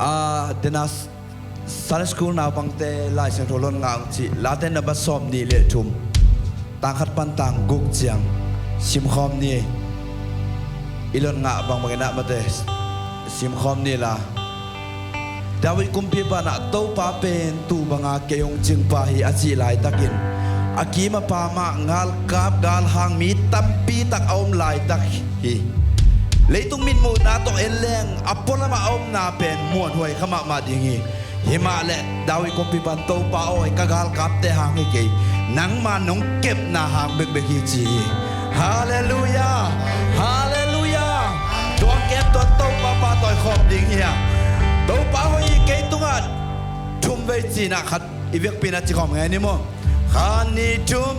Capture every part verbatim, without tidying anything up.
A, dena Sunday School naupangte Lai Siangtho lon ngah ung cih Late number sawm nih le thum, tang khat pan tang guk ciang simkhawm ni. I lon ngah bangbangin ah mate simkhawm ni la. David kumpipa in ah Topa pen tuu banga kei hong cingpa hi a cih laitakin a kim a pam ah galkap galhang mi tampi tak a om laitak hi. Leitung mitmuhna tawh en leng a pualam ah a omna pen muanhuai kha mahmah ding hi. Himah leh David kumpipa in Topa aw, ka galkapte hang hi kei, nangma nong kepna hang bekbek hi ci hi. Halleluiah. Halleluiah. Tua kep tua Topa pahtawi khawm ding hi a. Topa hoih hi kei tungah thum vei ci-in ah khat i vekpi-in ah ci khawm ngei ni maw? Khat nih thum.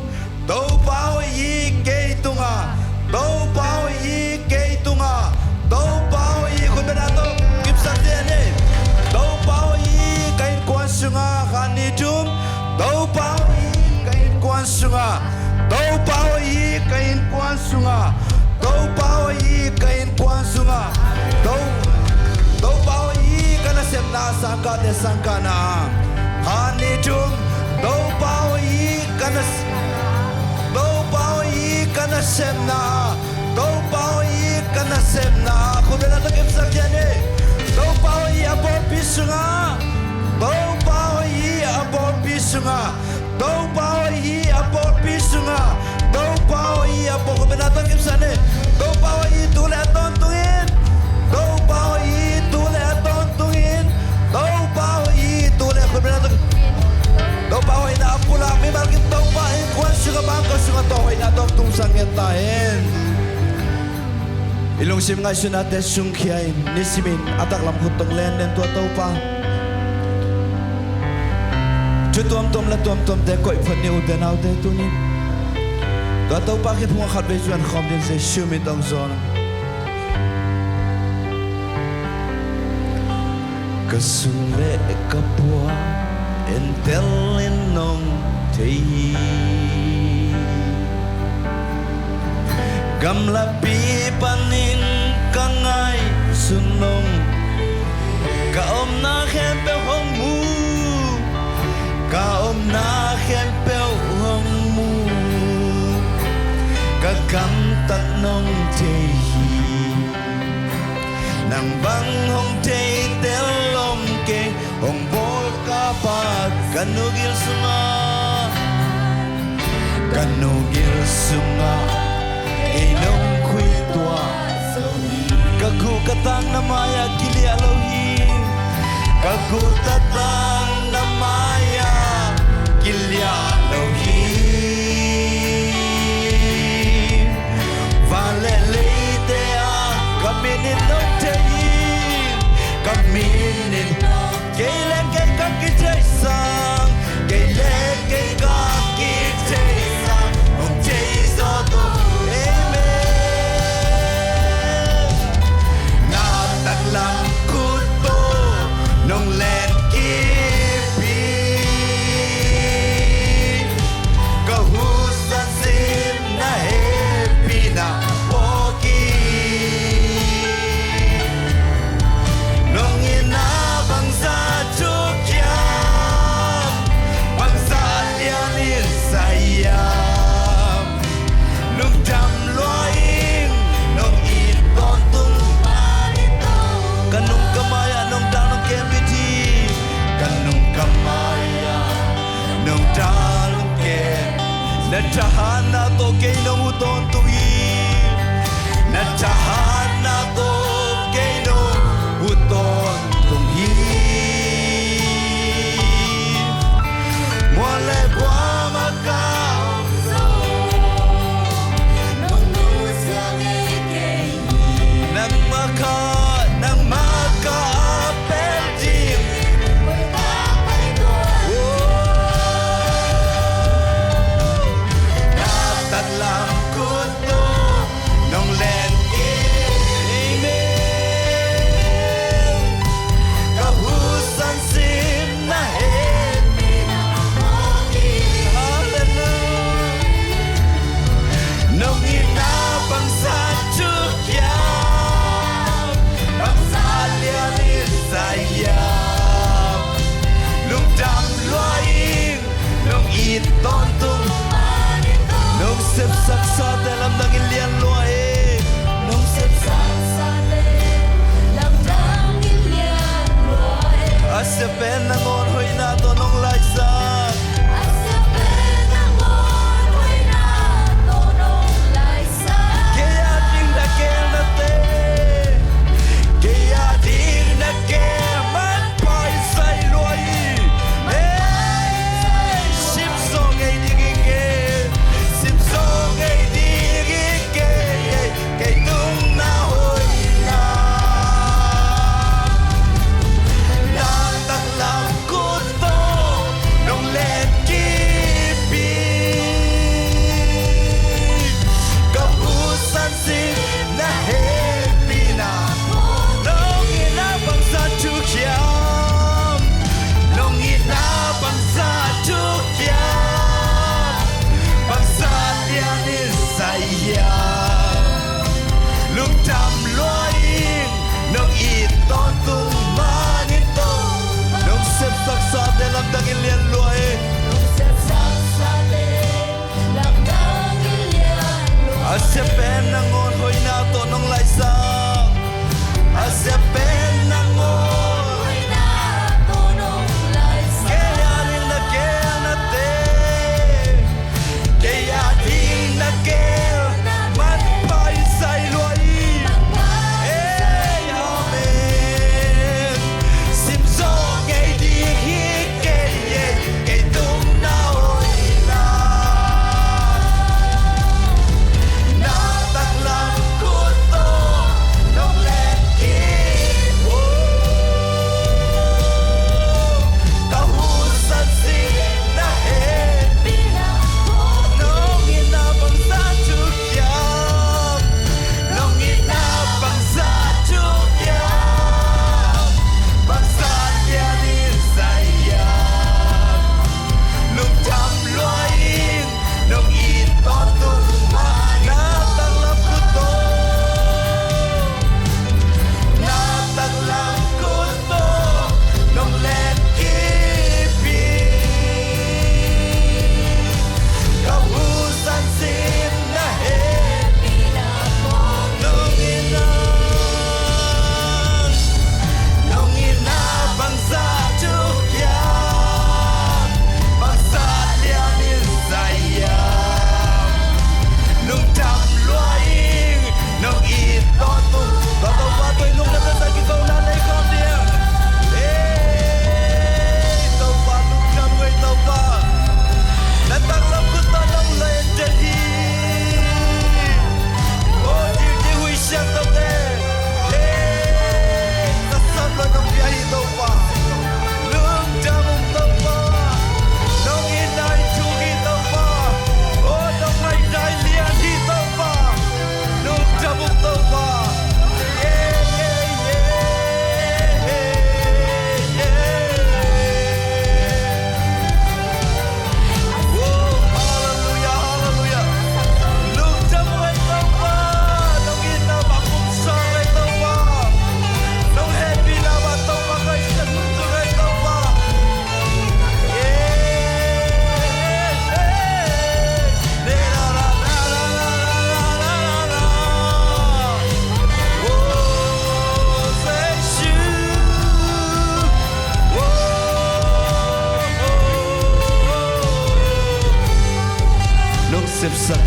Topa hoih hi kei tungah, Topa hoih hi kei tungah, Topa hoih hi. Khut beng a tawh kipsak ciat ni. Topa hoih hi ka innkuan sungah. Khat nih thum. Topa hoih hi ka innkuan sungah, Topa hoih hi ka innkuan sungah, Topa hoih hi ka innkuan sungah. To, Topa hoih hi ka nasepna, sangkahte sangkahna. Khat nih thum. Topa hoih hi ka nas-, Topa hoih hi ka nasepna. Topa hoih hi ka nasepna. Khut beng a tawh kipsak ciat ni. Topa hoih hi a pawlpi sungah, Topa hoih hi a pawlpi sungah, Topa hoih hi a pawlpi sungah, Topa hoih hi a pawl-, khut beng a tawh kipsak ni. Topa hoih hi tu le a tawntungin, Topa hoih hi tu le a tawntungin, Topa hoih hi tu le, khut beng a tawh. Topa hoihna a pulak mimal kim Topa innkuan sungah, bangkua sungah tua hoihna tawh tungsak ngen ta hen. I lungsim ngaihsutnate sungkhia in, nisimin a taklam khut tawh len len tua Topa. Thu tuamtuam la tuamtuamte koih phot ni, ute naute, tuni. Tua Topa kiang phungah khat vei zuan khawm ding, Jesuh min tawh zong. Ka sung le ka pua entel in nong thei hi. Gamlapi panin ka ngaihsun nong, ka omna khempeuh hong mu, ka omna khempeuh hong mu, ka gamtat nong thei hi. Nang bang hong thei tel om kei, hong bawl ka Pa, ka nu gil sungah, ka nu gil sungah kei nong khui tuah. Ka guh ka tang na mai-ah kiliah lo hi. Ka guh ka tang na mai-ah kiliah lo hi. Van le leite ah ka min in nong thei hi. Ka min in kei le kei ka kithei sang, kei le kei ka kithei sang, hong thei zaw to. Amen. Na taklam khut tawh nong len kik.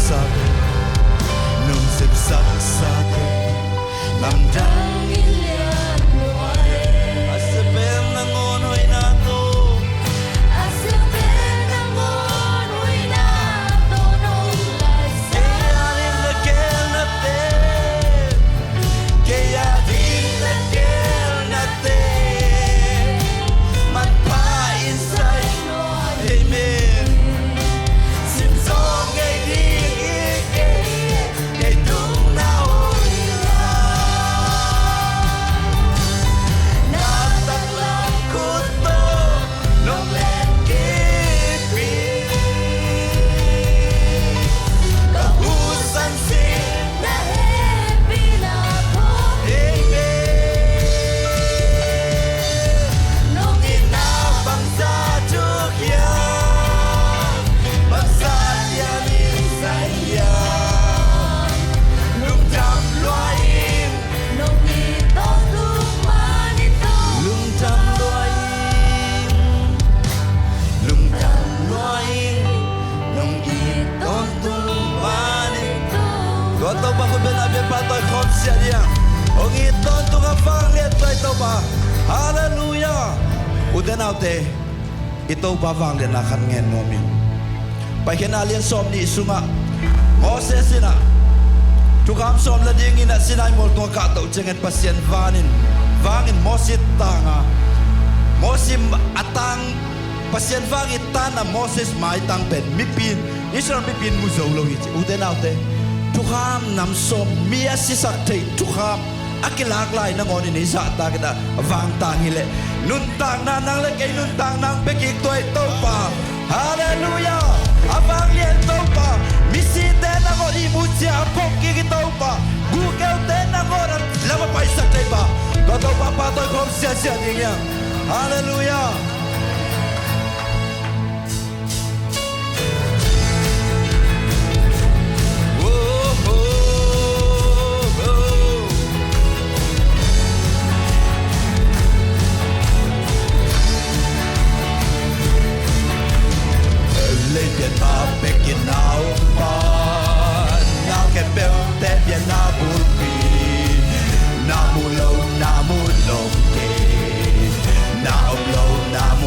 Nong sepsak sa teh lamdang in lian lua e. A sia pen nangawn hoihna tawh. A sia pen nangawn hoihna tawh nong laisak. Kei adingin na gelnate, kei adingin na gelnate, manpha in sai nuam hi ing. Sim zawng ngei ding hi kei, kei tungah hoih na. Na taklam khut tawh nong len kip hi. Ka hu sansin na hehpihna phawk hi. Nong itna bangzah thuk hiam, bangzah lian in sai hiam, lungdam lua ing. Nong it tawntung manin Topa. Lungdam lua ing, lungdam lua ing. Nong it tawntung manin Topa. Tua Topa khut bengah biakpa tawi khawm siat hi hang. Hong it tawntung a vanglian tua i Topa. Halleluiah. Ute naute, i Topa vangliatna khat ngen nuam ing. Paikhiatna lian sawmnih sungah Moses in ah thukham sawm la dingin ah Sinai mual tungah kahtoh ciangin Pasian vangin, vangin Moses tang a, Moses a tang, Pasian vangin tang a Moses maitang pen mipi in, Israel mipi in mu zo lo hi ci. Ute naute, thukham nam sawm, mi a sisak thei thukham a kilak lai nangawn in i zahtak in ah vangtang hi leh, nuntakna nang le kei nuntakna hong pia kik tua i Topa. Halleluiah. A vanglian Topa. Misite nangawn ihmu ciang a phawk kik i Topa. Guhkeute nangawn a lam a paisak thei pa. Tua Topa pahtawi khawm siasia ding hi hang. Halleluiah. Leipian a pek in a om pa, na khempeuhte pianna bulpi, na mu lo, na mu lo kei, na om lo, na mu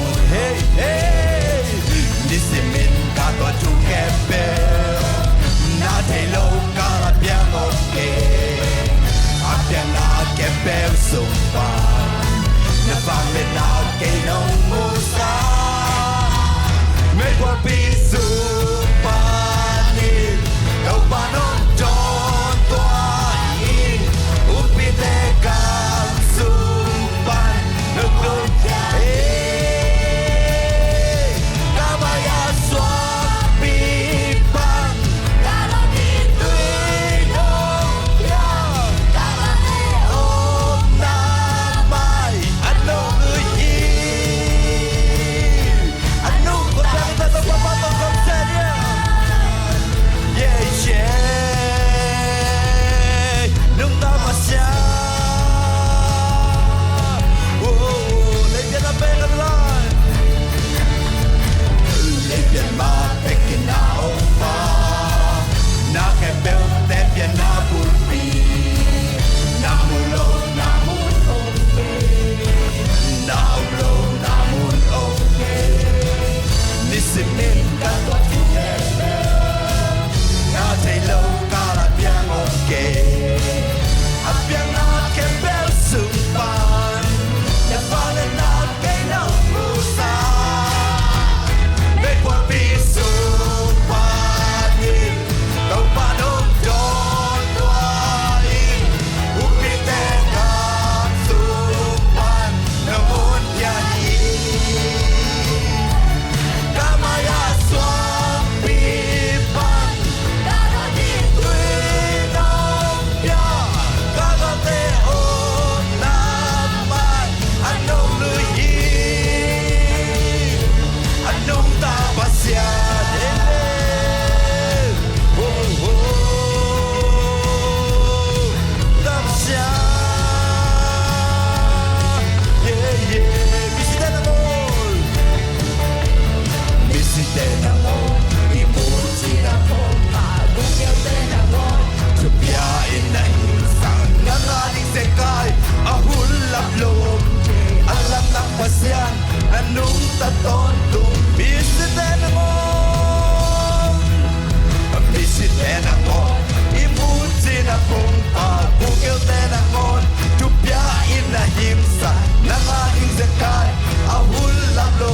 Nangmah ing zekai a hun lam lo,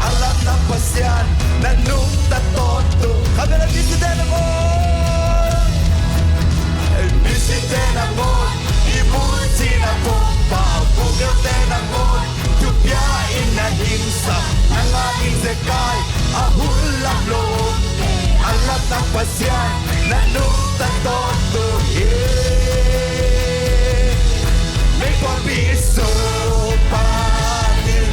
a lam na Pasian na nungta tawntung. Khatvei la misite na ngawn, misite na ngawn, i mucina kongpa, bukeuhte na ngawn, thupia in na hingsa. Nangmah ing zekai a hun lam lo, a lam na Pasian na nungta tawntung hi. Meikuangpih sung panin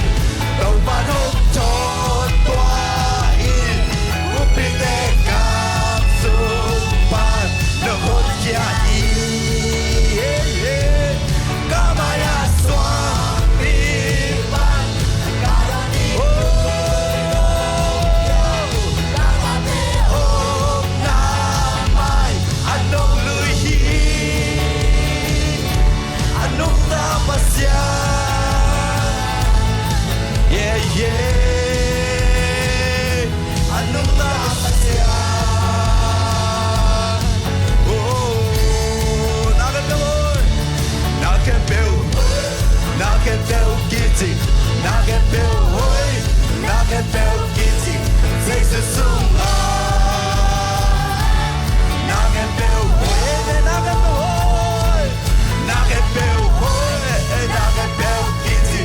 Topa hong thawh tua in, kumpite gam sung pan na honkhia hi. Ka mai-ah suangpi pan, ka dong hi. Ka mai-ah hong na mai, a nong lui hi. A nungta Pasian. Yeah, yeah. A nungta Pasian. Oh, na khempeuh hoih, na khempeuh hoih, na khempeuh hoih, na khempeuh kici, na khempeuh hoih, na khempeuh kici, Jesu sungah. Na khempeuh hoih, na khempeuh hoih. Na khempeuh hoih, na khempeuh kici,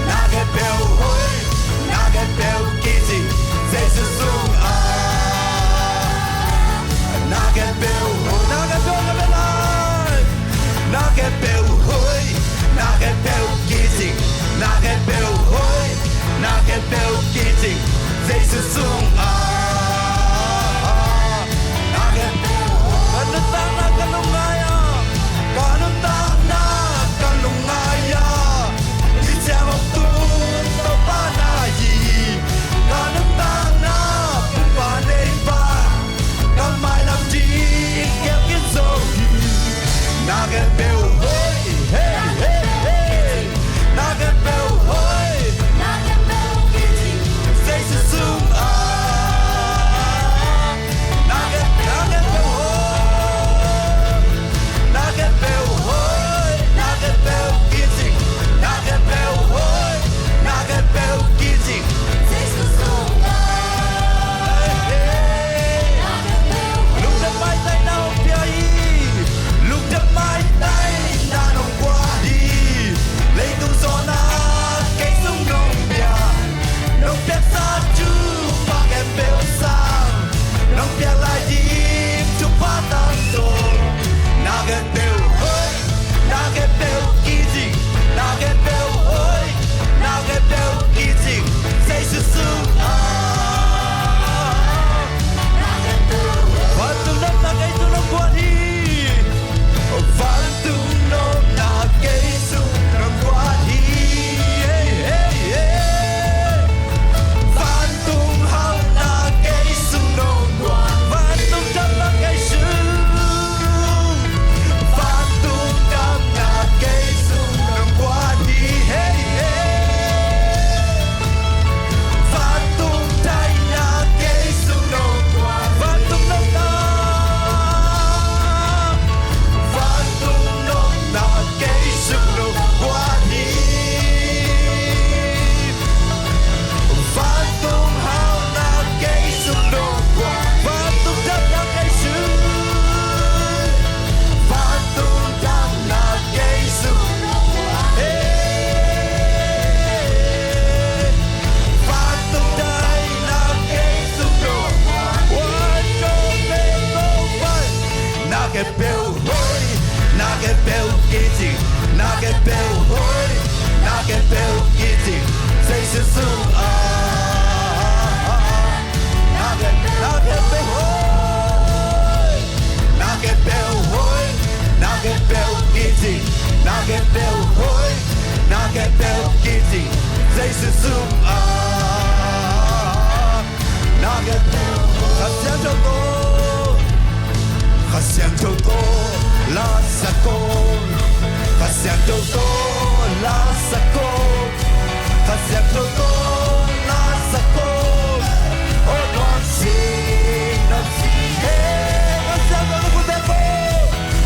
na khempeuh hoih, na khempeuh kici, Jesu sungah. Na khempeuh hoih, na khempeuh hoih, na khempeuh hoih, na khempeuh kici, na khempeuh hoih, na khempeuh kici, Jesu sungah. Na khempeuh hoih. Ka nuntakna ka lungngai a, ka nuntakna ka lungngai a, i ciang hong tung Topa na hi. Ka nuntakna Pumpa neipa, ka mailam ding kiam khin zo hi. Na khempeuh hoih, hey, hey, hey. Na khempeuh hoih, na khempeuh kici, Jesu sungah. Na khempeuh hoih, na khempeuh hoih, na khempeuh kici, na khempeuh hoih, na khempeuh kici, Jesu sungah. Lungdam maitaina hong pia hi. Lungdam maitaina nong guan hi. Leitung zawhna kei sung nong pia, nong piaksa thupha khempeuh sang, nong piak lai ding thupha tangtawn. Na khempeuh hoih, na khempeuh kici, na khempeuh hoih, na khempeuh kici, Jesu sungah. Vantung nopna kei sung nong guan hi. Vantung nopna kei sung nong guan hi. Hey, hey, hey. Vantung hauhna kei sung nong guan. Vantung damna kei sung. Vantung damna kei sung nong guan hi. Hey, hey. Vantung daihna kei sung nong guan. Vantung nopna. Vantung nopna kei sung nong guan hi. Vantung hauhna kei sung nong guan. Vantung damna kei sung. Vantung damna kei sung nong guan. Hey. Vantung daihna kei sung nong guan. Vantung daihna kei sung nong guan. Na khempeuh hoih, na khempeuh kici, na khempeuh hoih, na khempeuh kici, Jesu sungah. Na khempeuh, na khempeuh hoih, na khempeuh hoih, na khempeuh kici, na khempeuh hoih, na khempeuh kici, Jesu sungah. Na khempeuh hoih. Kha Siangtho tawh, Kha Siangtho tawh la sak o. Kha Siangtho tawh la sak o. Kha Siangtho tawh la sak o. O nuamsin, nuamsin he. Kha Siangtho tawh la sak o.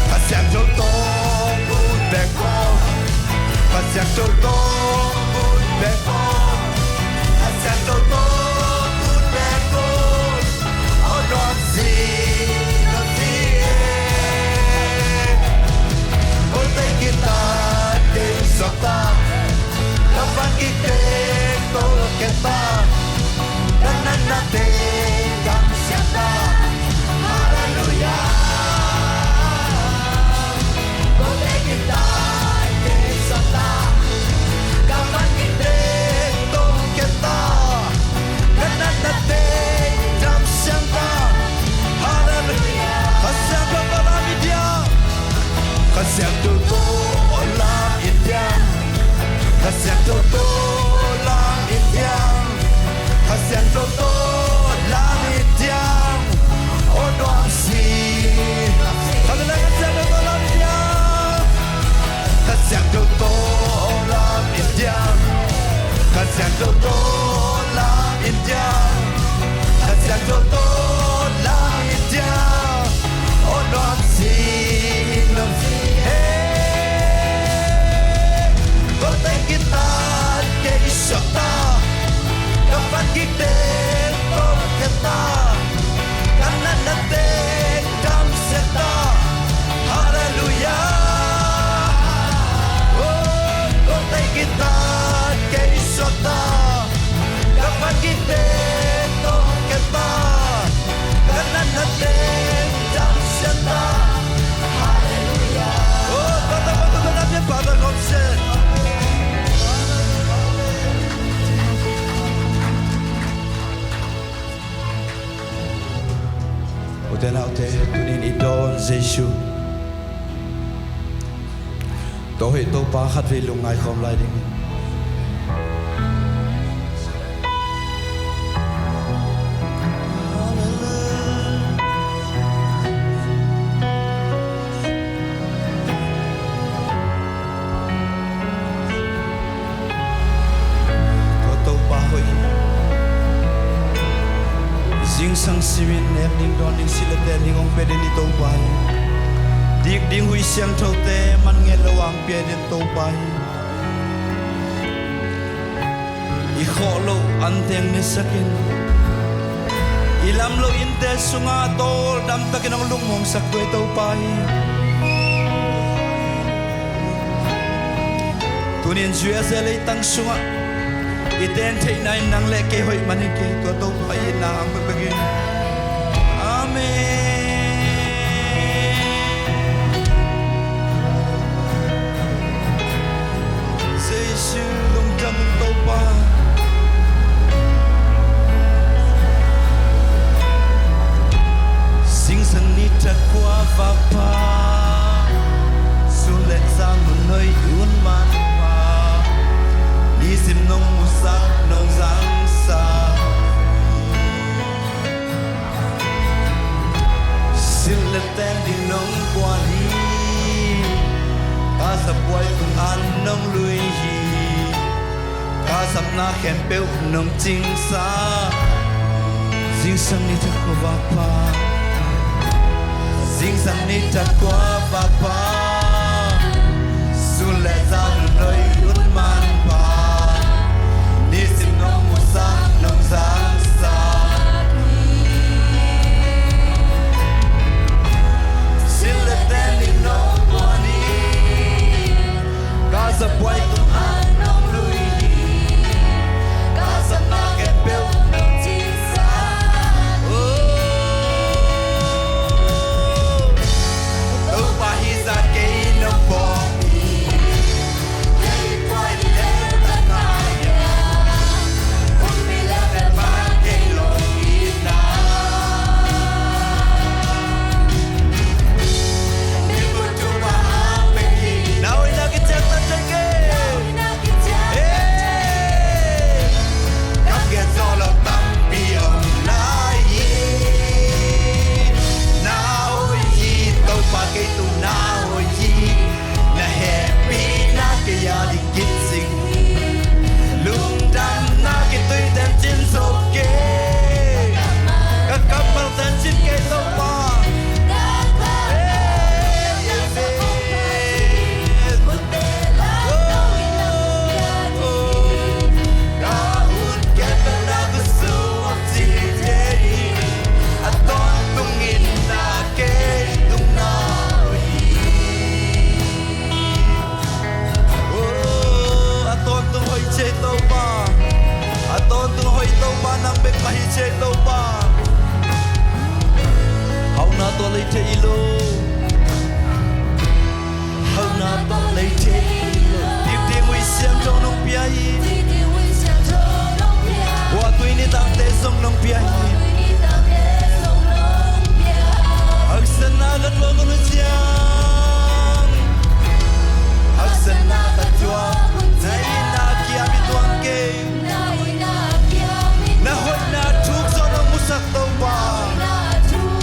Kha Siangtho tawh la sak o. Kha Siangtho tawh bun bek un, Kha Siangtho tawh bun bek un, aw nuam zi, nuam zi e. Ko tei kita tei suak ta, ka van kik tei tawh kep ta, ka natna tei dam siang ta. Halleluiah. Halleluiah. Kha Siangtho tawh lam in diam. Kha Siangtho tawh lam in diam. Kha Siangtho tawh lam in diam. Kha Siangtho tawh lam in diam. Aw nuam zi. Kha Siangtho tawh lam in diam. Kha Siangtho tawh lam in diam. Kha Siangtho tawh lam in diam. Kha Siangtho tawh lam in diam. Aw nuam zi, nuam zi e. Ko tei kita tei suak ta, ka van kik tei tawh kep ta, ka natna tei dam siang ta. Halleluiah. Oh, ko tei kita tei suak ta, ka van kik tei tawh kep ta, ka natna tei dam siang ta. Halleluiah. Oh, ka tapa tu ka na pia pa ka ngom sen. Ute naute, tunin i dawn Jesu. Tua hoih Topa khatvei lungngai khawm lai ding. Tua Topa hoih hi. Zingsang simin nek ding dawn ding silh le ten ding hong pia den i Topa hi. Dik ding huih siangthote man ngen lo ang pia den Topa hi. I khawh loh anteng nesakin, i lam loh innte sungah tawldam takin hong lungmuangsak tua i Topa hi. Tunin U S A leitang sungah i ten theihna in nang le kei hoih man hi kei, tua Topa i itna hang bekbek in. Amen. Jesu lungdam ung Topa. Zingsang ni thakuan vak pha, sun le zan hun hoih hun man pha, nisim nong musak nong zangsak. Silh le ten ding nong guan hi, ka za buai tung an nong lui hi, ka zapna khempeuh nong cingsa. Zingsang ni thakuan vak pha, zingsang ni thakuan vak pha, sun le zan hun hoih hun man pha, nisim nong musak nong zangsak. Silh le ten ding nong guan hi, ka za buai tung an nong lui hi, ka zapna khempeuh nong cingsa. Oh, Topa hih zah kei Tawntung hoih Topa, nang bek mah hi ci ei Topa. Hauhna tawh lei thei lo. Hauhna tawh lei thei lo. Dik ding ui siangtho nong pia hi. Hua tui nitangte zong nong pia hi. Haksatna ka tuak hun uh ciang, haksatna ka tuak hun ciang, na itna kiam i tuang kei. Na hoihna thuk zawh nong musak Topa. Amen.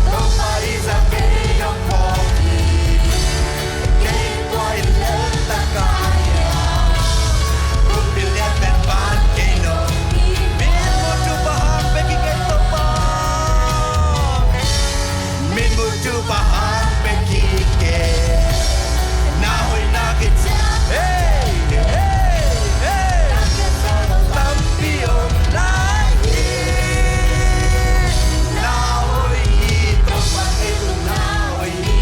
Topa i zak kei a pawh hi. Kei tua in lel taka hi a. Pumpi lian pen pan kei no. Min mutu pahang bek hi kei Topa. Min mutu pahang bek hi kei. Na hoihna kician. Hey, hey, hey. Tampi om lai hi. Na hoih hi Topa, kei tung na hoih hi.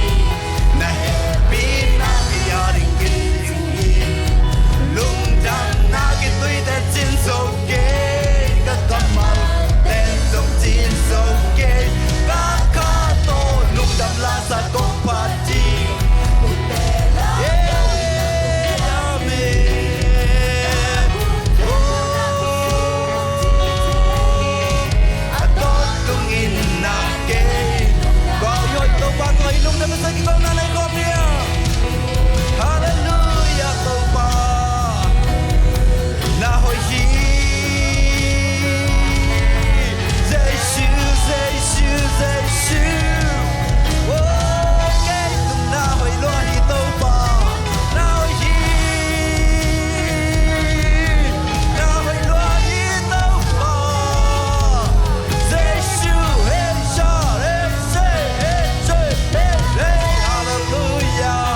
Na hehpihna kei a ding kicing hi. Lungdamna kei tuite cin zo kei. Ka kammal ten zong cin zo kei. Ka kha tawh lungdam lasa kong phat ding. Amen. Oh. A tawntung in na kei. Kua hoih Topa, kua hoih lungdam na sa kikawmna lai kawm nia. Halleluiah Topa. Na hoih hi. Jesu, Jesu, Jesu. Oh, kei tung na hoih lua hi Topa. Na hoih hi. Na hoih lua hi Topa. Jesu, hey, sa, hey, se, hey, se, hey, hey, halleluiah.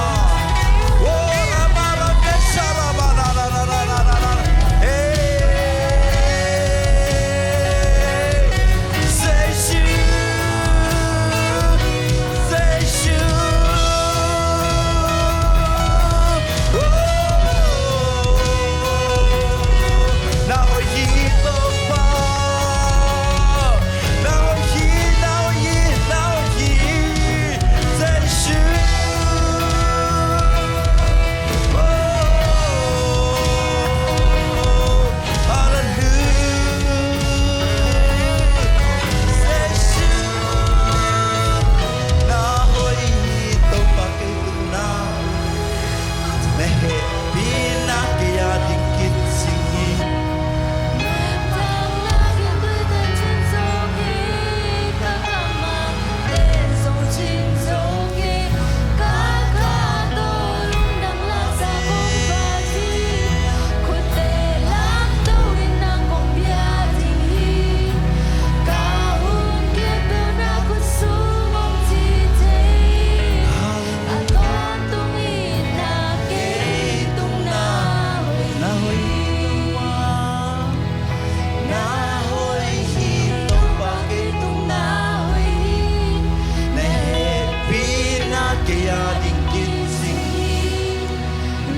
Oh, la, ba, la, ke, sa, la, ba, la, la, la. Hey, Jesu, Jesu. Oh, na hoih hi Topa. Na hoih hi, na hoih hi, na hoih hi. Jesu. Oh, halleluiah. Jesu. Na hoih hi Topa, kei tung na hoih hi. Na hehpihna kei a ding kicing hi. A tawntung in na kei tung na hoih hi. Na hoih hi Topa, kei tung na hoih hi. Na hehpihna kei a ding kicing hi.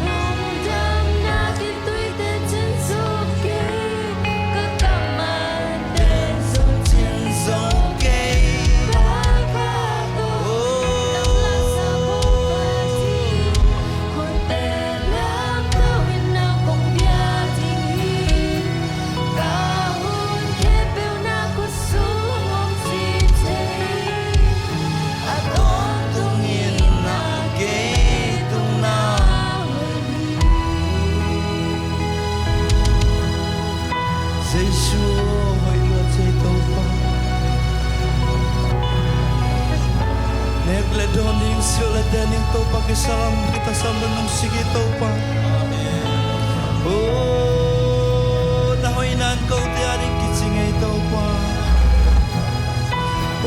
Lungdamna kei tuite cin zo kei. Ka kammal ten zong cin zo kei. Ka kha tawh lungdam lasa kong phat ding. Khutte lam to in na kong bia ding hi. Ka hun khempeuh na khutsung om ci thei. A tawntung in na kei tung na hoih hi. Jesu, hoih lua ci ei Topa. Nek le dawn ding, silh le ten ding Topa, kisalam, kitasam, nong sik hi Topa. Oh, na hoihna in kote a ding kicing ei Topa.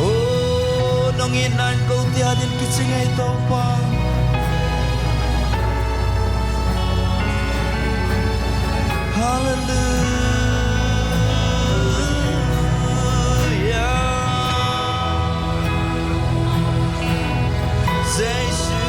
Oh, nong itna in kote a ding kicing ei Topa. Halleluiah. Jesu.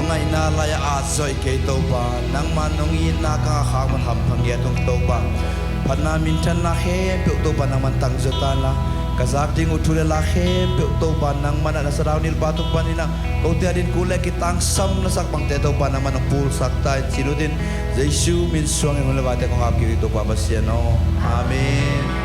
Ngaihna lai-ah atzawh kei Topa, nangman hong itna ka ngah khak man hampha ngiat hong Topa. Phatna minthanna khempeuh Topa nangman tangzaw ta inla, ka zak ding uh thu le la khempeuh Topa nangman ah na Sathau Nilpa tung panin ah kote adingin kul le kitangsam na sak bangte Topa nangman hong pulsak ta in, cih ut in Jesu min suangin hun le vaite kong ap kik uh hi Topa Pasian aw. Amen.